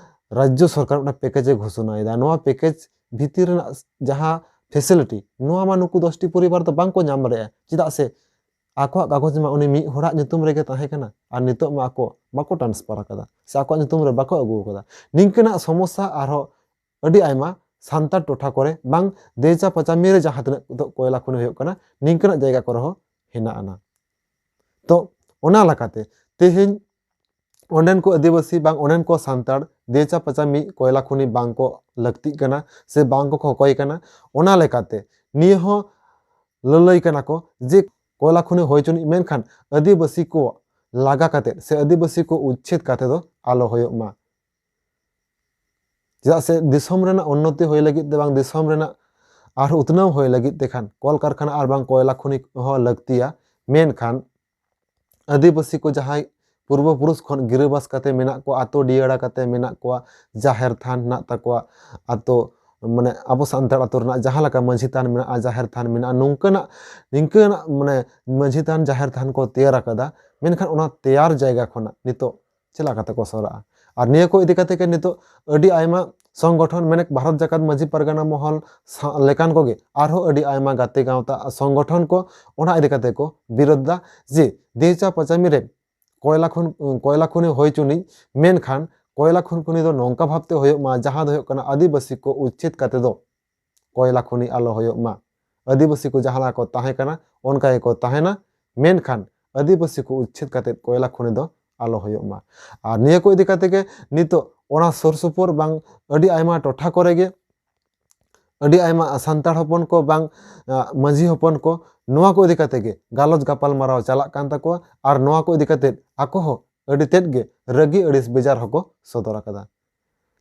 ᱨᱟᱡᱽᱡᱚ ᱥᱚᱨᱠᱟᱨ ᱚᱱᱟ ᱯᱮᱠᱮᱡᱽ ᱮ ᱜᱷᱳᱥᱚᱱᱟᱭᱮᱫᱟ, ᱱᱚᱣᱟ ᱯᱮᱠᱮᱡᱽ ᱵᱷᱤᱛᱤᱨ ᱨᱮᱱᱟᱜ ᱡᱟᱦᱟᱸ ᱯᱷᱮᱥᱤᱞᱤᱴᱤ, ᱱᱚᱣᱟ ᱢᱟ ᱱᱩᱠᱩ ᱫᱚᱥᱴᱤ ᱯᱚᱨᱤᱵᱟᱨ ᱫᱚ ᱵᱟᱝᱠᱚ ᱧᱟᱢ ᱫᱟᱲᱮᱭᱟᱜᱼᱟ᱾ ᱪᱮᱫᱟᱜ ᱥᱮ ᱟᱠᱚᱣᱟᱜ ᱠᱟᱜᱚᱡᱽ ᱢᱟ ᱩᱱᱤ ᱢᱤᱫ ᱦᱚᱲᱟᱜ ᱧᱩᱛᱩᱢ ᱨᱮᱜᱮ ᱛᱟᱦᱮᱸ ᱠᱟᱱᱟ, ᱟᱨ ᱱᱤᱛᱚᱜ ᱢᱟ ᱟᱠᱚ ᱵᱟᱠᱚ ᱴᱨᱟᱱᱥᱯᱷᱟᱨ ᱟᱠᱟᱫᱟ ᱥᱮ ᱟᱠᱚᱣᱟᱜ ᱧᱩᱛᱩᱢ ᱨᱮ ᱵᱟᱠᱚ ᱟᱹᱜᱩ ᱟᱠᱟᱫᱟ᱾ ᱱᱤᱝᱠᱟᱹᱱᱟᱜ ᱥᱚᱢᱚᱥᱥᱟ ᱟᱨᱦᱚᱸ ᱟᱹᱰᱤ ᱟᱭᱢᱟ ᱥᱟᱱᱛᱟᱲ ᱴᱚᱴᱷᱟ ᱠᱚᱨᱮ ᱵᱟᱝ ᱫᱮᱪᱟ ᱯᱟᱪᱟᱢᱤ ᱨᱮ ᱡᱟᱦᱟᱸ ᱛᱤᱱᱟᱹᱜ ᱠᱚᱭᱞᱟ ᱠᱷᱚᱱᱤ ᱦᱩᱭᱩᱜ ᱠᱟᱱᱟ, ᱱᱤᱝᱠᱟᱹᱱᱟᱜ ᱡᱟᱭᱜᱟ ᱠᱚᱨᱮ ᱦᱚᱸ ᱦᱮᱱᱟᱜ ᱟᱱᱟ᱾ ᱛᱚ ᱚᱱᱟ ᱞᱮᱠᱟᱛᱮ ᱛᱮᱦᱮᱧ ᱚᱸᱰᱮᱱ ᱠᱚ ᱟᱹᱫᱤᱵᱟᱹᱥᱤ ᱵᱟᱝ ᱚᱸᱰᱮᱱ ᱠᱚ ᱥᱟᱱᱛᱟᱲ ᱫᱮᱪᱟ ᱯᱟᱪᱟᱢᱤ ᱠᱚᱭᱞᱟ ᱠᱷᱚᱱᱤ ᱵᱟᱝ ᱠᱚ ᱞᱟᱹᱠᱛᱤᱜ ᱠᱟᱱᱟ ᱥᱮ ᱵᱟᱝ ᱠᱚ ᱠᱚᱠᱚᱭ ᱠᱟᱱᱟ᱾ ᱚᱱᱟ ᱞᱮᱠᱟᱛᱮ ᱱᱤᱭᱟᱹ ᱦᱚᱸ ᱞᱟᱹᱞᱟᱹᱭ ᱠᱟᱱᱟ ᱠᱚ ᱡᱮ ᱠᱚᱭᱞᱟ ᱠᱷᱚᱱᱤ ᱦᱩᱭ ᱦᱚᱪᱚᱱᱤᱡ, ᱢᱮᱱᱠᱷᱟᱱ ᱟᱹᱫᱤᱵᱟᱹᱥᱤ ᱠᱚ ᱞᱟᱜᱟ ᱠᱟᱛᱮ ᱥᱮ ᱟᱹᱫᱤᱵᱟᱹᱥᱤ ᱠᱚ ᱩᱪᱪᱷᱮᱫ ᱠᱟᱛᱮ ᱫᱚ ᱟᱞᱚ ᱦᱩᱭᱩᱜ ᱢᱟ᱾ ᱪᱮᱫᱟᱜ ᱥᱮ ᱫᱤᱥᱚᱢ ᱨᱮᱱᱟᱜ ᱩᱱᱱᱚᱛᱤ ᱦᱩᱭ ᱞᱟᱹᱜᱤᱫ ᱛᱮ ᱵᱟᱝ ᱫᱤᱥᱚᱢ ᱨᱮᱱᱟᱜ ᱟᱨ ᱩᱛᱱᱟᱹᱣ ᱦᱩᱭ ᱞᱟᱹᱜᱤᱫ ᱛᱮ ᱠᱷᱟᱱ ᱠᱚᱞᱠᱟᱨᱠᱷᱟᱱᱟ ᱟᱨ ᱵᱟᱝ ᱠᱚᱭᱞᱟ ᱠᱷᱚᱱᱤ ᱦᱚᱸ ᱞᱟᱹᱠᱛᱤᱭᱟ᱾ ᱢᱮᱱᱠᱷᱟᱱ ᱟᱹᱫᱤᱵᱟᱹᱥᱤ ᱠᱚ ᱡᱟᱦᱟᱸᱭ ᱯᱩᱨᱵᱚ ᱯᱩᱨᱩᱥ ᱠᱷᱚᱱ ᱜᱤᱨᱟᱹᱵᱟᱥ ᱠᱟᱛᱮ ᱢᱮᱱᱟᱜ ᱠᱚᱣᱟ, ᱟᱛᱳ ᱰᱤᱭᱟᱹᱲᱟ ᱠᱟᱛᱮ ᱢᱮᱱᱟᱜ ᱠᱚᱣᱟ, ᱡᱟᱦᱮᱨ ᱛᱷᱟᱱ ᱦᱮᱱᱟᱜ ᱛᱟᱠᱚᱣᱟ, ᱟᱛᱳ, ᱢᱟᱱᱮ ᱟᱵᱚ ᱥᱟᱱᱛᱟᱲ ᱟᱛᱳ ᱨᱮᱱᱟᱜ ᱡᱟᱦᱟᱸ ᱞᱮᱠᱟ ᱢᱟᱹᱡᱷᱤ ᱛᱷᱟᱱ ᱢᱮᱱᱟᱜᱼᱟ, ᱡᱟᱦᱮᱨ ᱛᱷᱟᱱ ᱢᱮᱱᱟᱜᱼᱟ, ᱱᱚᱝᱠᱟᱱᱟᱜ, ᱱᱤᱝᱠᱟᱹᱱᱟᱜ ᱢᱟᱱᱮ ᱢᱟᱹᱡᱷᱤ ᱛᱷᱟᱱ, ᱡᱟᱦᱮᱨ ᱛᱷᱟᱱ ᱠᱚ ᱛᱮᱭᱟᱨ ᱟᱠᱟᱫᱟ, ᱢᱮᱱᱠᱷᱟᱱ ᱚᱱᱟ ᱛᱮᱭᱟᱨ ᱡᱟᱭᱜᱟ ᱠᱷᱚᱱᱟᱜ ᱱᱤᱛᱚᱜ ᱪᱮᱫ ᱞᱮᱠᱟ ᱠᱟᱛᱮ ᱠᱚ ᱥᱚᱨᱟᱜᱼᱟ? ᱟᱨ ᱱᱤᱭᱟᱹ ᱠᱚ ᱤᱫᱤ ᱠᱟᱛᱮ ᱜᱮ ᱱᱤᱛᱚᱜ ᱟᱹᱰᱤ ᱟᱭᱢᱟ ᱥᱚᱝᱜᱚᱴᱷᱚᱱ, ᱢᱟᱱᱮ ᱵᱷᱟᱨᱚᱛ ᱡᱟᱠᱟᱛ ᱢᱟᱹᱡᱷᱤ ᱯᱟᱨᱜᱟᱱᱟ ᱢᱚᱦᱚᱞ ᱥᱟ-, ᱞᱮᱠᱟᱱ ᱠᱚᱜᱮ ᱟᱨᱦᱚᱸ ᱟᱹᱰᱤ ᱟᱭᱢᱟ ᱜᱟᱛᱮ ᱜᱟᱶᱛᱟ ᱥᱚᱝᱜᱚᱴᱷᱚᱱ ᱠᱚ ᱚᱱᱟ ᱤᱫᱤ ᱠᱟᱛᱮ ᱠᱚ ᱵᱤᱨᱳᱫᱷ ᱫᱟ ᱡᱮ ᱫᱮᱪᱟ ᱯᱟᱪᱟᱢᱤ ᱨᱮ ᱠᱚᱭᱞᱟ ᱠᱷᱚᱱ, ᱠᱚᱭᱞᱟ ᱠᱷᱚᱱᱤ ᱦᱩᱭ ᱦᱚᱪᱚᱱᱤᱡ, ᱢᱮᱱᱠᱷᱟᱱ ᱠᱚᱭᱞᱟ ᱠᱷᱚᱱ ᱠᱷᱚᱱᱤ ᱫᱚ ᱱᱚᱝᱠᱟ ᱵᱷᱟᱵᱛᱮ ᱦᱩᱭᱩᱜ ᱢᱟ ᱡᱟᱦᱟᱸ ᱫᱚ ᱦᱩᱭᱩᱜ ᱠᱟᱱᱟ ᱟᱹᱫᱤᱵᱟᱹᱥᱤ ᱠᱚ ᱩᱪᱪᱷᱮᱫ ᱠᱟᱛᱮ ᱫᱚ ᱠᱚᱭᱞᱟ ᱠᱷᱚᱱᱤ ᱟᱞᱚ ᱦᱩᱭᱩᱜ ᱢᱟ᱾ ᱟᱹᱫᱤᱵᱟᱹᱥᱤ ᱠᱚ ᱡᱟᱦᱟᱸ ᱞᱮᱠᱟ ᱠᱚ ᱛᱟᱦᱮᱸ ᱠᱟᱱᱟ ᱚᱱᱠᱟ ᱜᱮᱠᱚ ᱛᱟᱦᱮᱱᱟ, ᱢᱮᱱᱠᱷᱟᱱ ᱟᱹᱫᱤᱵᱟᱹᱥᱤ ᱠᱚ ᱩᱪᱪᱷᱮᱫ ᱠᱟᱛᱮ ᱠᱚᱭᱞᱟ ᱠᱷᱚᱱᱤ ᱫᱚ ᱟᱞᱚ ᱦᱩᱭᱩᱜ ᱢᱟ᱾ ᱟᱨ ᱱᱤᱭᱟᱹ ᱠᱚ ᱤᱫᱤ ᱠᱟᱛᱮ ᱜᱮ ᱱᱤᱛᱚᱜ ᱚᱱᱟ ᱥᱩᱨ ᱥᱩᱯᱩᱨ ᱵᱟᱝ ᱟᱹᱰᱤ ᱟᱭᱢᱟ ᱴᱚᱴᱷᱟ ᱠᱚᱨᱮ ᱜᱮ ᱟᱹᱰᱤ ᱟᱭᱢᱟ ᱥᱟᱱᱛᱟᱲ ᱦᱚᱯᱚᱱ ᱠᱚ ᱵᱟᱝ, ᱟ, ᱢᱟᱹᱡᱷᱤ ᱦᱚᱯᱚᱱ ᱠᱚ ᱱᱚᱣᱟ ᱠᱚ ᱤᱫᱤ ᱠᱟᱛᱮ ᱜᱮ ᱜᱟᱞᱚᱪ ᱜᱟᱯᱟᱞᱢᱟᱨᱟᱣ ᱪᱟᱞᱟᱜ ᱠᱟᱱ ᱛᱟᱠᱚᱣᱟ᱾ ᱟᱨ ᱱᱚᱣᱟ ᱠᱚ ᱤᱫᱤ ᱠᱟᱛᱮ ᱟᱠᱚ ᱦᱚᱸ ᱟᱹᱰᱤ ᱛᱮᱫ ᱜᱮ ᱨᱟᱹᱜᱤ ᱟᱹᱲᱤᱥ ᱵᱮᱡᱟᱨ ᱦᱚᱸᱠᱚ ᱥᱚᱫᱚᱨ ᱟᱠᱟᱫᱟ᱾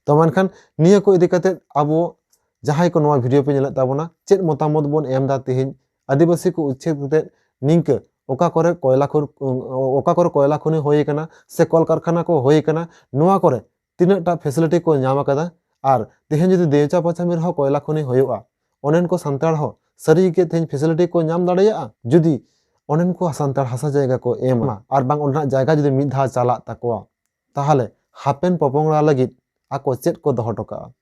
ᱛᱚ ᱢᱮᱱᱠᱷᱟᱱ ᱱᱤᱭᱟᱹ ᱠᱚ ᱤᱫᱤ ᱠᱟᱛᱮ ᱟᱵᱚ ᱡᱟᱦᱟᱸᱭ ᱠᱚ ᱱᱚᱣᱟ video ᱯᱮ ᱧᱮᱞᱮᱫ ᱛᱟᱵᱚᱱᱟ, ᱪᱮᱫ ᱢᱚᱛᱟᱢᱚᱛ ᱵᱚᱱ ᱮᱢ ᱮᱫᱟ ᱛᱮᱦᱮᱧ ᱟᱹᱫᱤᱵᱟᱹᱥᱤ ᱠᱚ ᱩᱪᱪᱷᱮᱫ ᱠᱟᱛᱮ ᱱᱤᱝᱠᱟᱹ ᱚᱠᱟ ᱠᱚᱨᱮ ᱠᱚᱭᱞᱟ ᱠᱷᱚᱱ, ᱚᱠᱟ ᱠᱚᱨᱮ ᱠᱚᱭᱞᱟ ᱠᱷᱚᱱᱤ ᱦᱩᱭ ᱟᱠᱟᱱᱟ ᱥᱮ ᱠᱚᱞᱠᱟᱨᱠᱷᱟᱱᱟ ᱠᱚ ᱦᱩᱭ ᱟᱠᱟᱱᱟ, ᱱᱚᱣᱟ ᱠᱚᱨᱮ ᱛᱤᱱᱟᱹᱜ ᱴᱟ facility ᱠᱚ ᱧᱟᱢ ᱟᱠᱟᱫᱟ? ᱟᱨ ᱛᱮᱦᱮᱧ ᱡᱩᱫᱤ ᱫᱮᱣᱪᱟ ᱯᱟᱪᱷᱟᱢᱤ ᱨᱮᱦᱚᱸ ᱠᱚᱭᱞᱟ ᱠᱷᱚᱱᱤ ᱦᱩᱭᱩᱜᱼᱟ, ᱚᱸᱰᱮᱱ ᱠᱚ ᱥᱟᱱᱛᱟᱲ ᱦᱚᱸ ᱥᱟᱹᱨᱤ ᱜᱮ ᱛᱮᱦᱮᱧ facility ᱠᱚ ᱧᱟᱢ ᱫᱟᱲᱮᱭᱟᱜᱼᱟ? ᱡᱩᱫᱤ ᱚᱸᱰᱮᱱ ᱠᱚ ᱥᱟᱱᱛᱟᱲ ᱦᱟᱥᱟ ᱡᱟᱭᱜᱟ ᱠᱚ ᱮᱢᱟ ᱟᱨ ᱵᱟᱝ ᱚᱸᱰᱮᱱᱟᱜ ᱡᱟᱭᱜᱟ ᱡᱩᱫᱤ ᱢᱤᱫ ᱫᱷᱟᱣ ᱪᱟᱞᱟᱜ ᱛᱟᱠᱚᱣᱟ, ᱛᱟᱦᱚᱞᱮ ᱦᱟᱯᱮᱱ ᱯᱚᱯᱚᱝᱲᱟ ᱞᱟᱹᱜᱤᱫ ᱟᱠᱚ ᱪᱮᱫ ᱠᱚ ᱫᱚᱦᱚ ᱦᱚᱴᱚ ᱠᱟᱜᱼᱟ?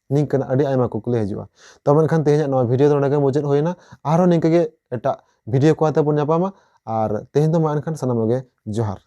ᱱᱤᱝᱠᱟᱹᱱᱟᱜ ᱟᱹᱰᱤ ᱟᱭᱢᱟ ᱠᱩᱠᱞᱤ ᱦᱤᱡᱩᱜᱼᱟ᱾ ᱛᱚ ᱢᱮᱱᱠᱷᱟᱱ ᱛᱮᱦᱮᱧᱟᱜ ᱱᱚᱣᱟ video ᱫᱚ ᱱᱚᱰᱮ ᱜᱮ ᱢᱩᱪᱟᱹᱫ ᱦᱩᱭᱱᱟ᱾ ᱟᱨᱦᱚᱸ ᱱᱤᱝᱠᱟᱹ ᱜᱮ ᱮᱴᱟᱜ video ᱠᱚ ᱟᱛᱮ ᱵᱚᱱ ᱧᱟᱯᱟᱢᱟ᱾ ᱟᱨ ᱛᱮᱦᱮᱧ ᱫᱚ ᱢᱟ ᱮᱱᱠᱷᱟᱱ ᱥᱟᱱᱟᱢ ᱠᱚᱜᱮ ᱡᱚᱦᱟᱨ᱾